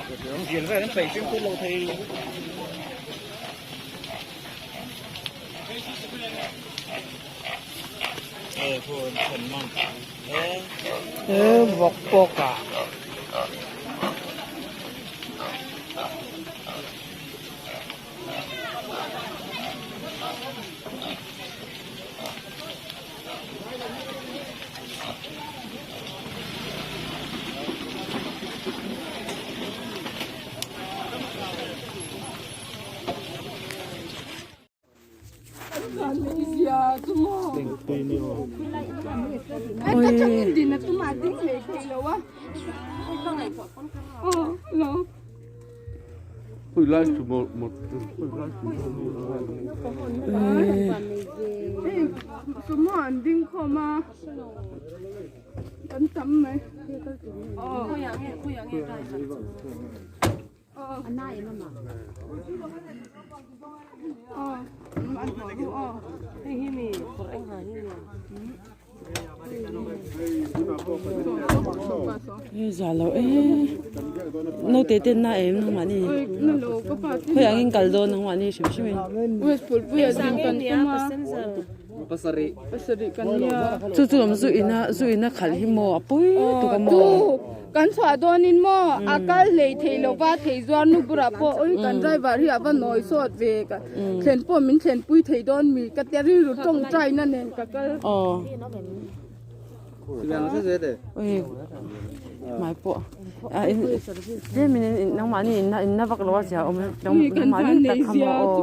He vawk pawk ah. Za lo e naute ten na em nang mahni khawi angin kal dawn nang mahni hrim hrim in chu chu awm zu ina zu ina khalh hi maw a pawi tuk a maw. Kan chhuah dawnin maw a kal hlei thei lo va thei zuar nu bulah pawh awi kan driver hi a va nawi sawt ve ka thlen pawh min thlen pui thei dawn mi ka ti a rilru tawngtai na nen ka kal. Aw ui hmai pawh a in tlem in nangmahni in in na vak lo a zia awm nangmahni tak kha maw aw.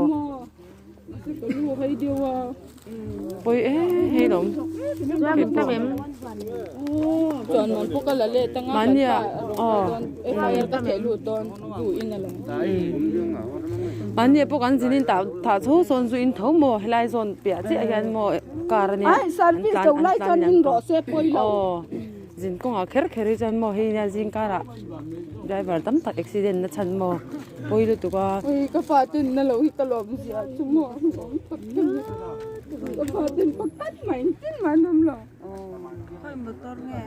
Pawi e hei lawm mahni ah aw mahni ah pawh kan zin in tah tah chho sawn zu in tho maw helai zawn piah chiah hian maw car ania an tlan an tlan liam tawh aw zin kawngah kher kher hi chuan maw hei nia zing karah. Driver tam tak accident na chhan maw pawi lutuk a. Ui ka fa ten na lo hi ka lawm zia chu maw lawm tak ka ni ka fa ten pakhat mai engtin mah an awm lo. Khawi motor nge?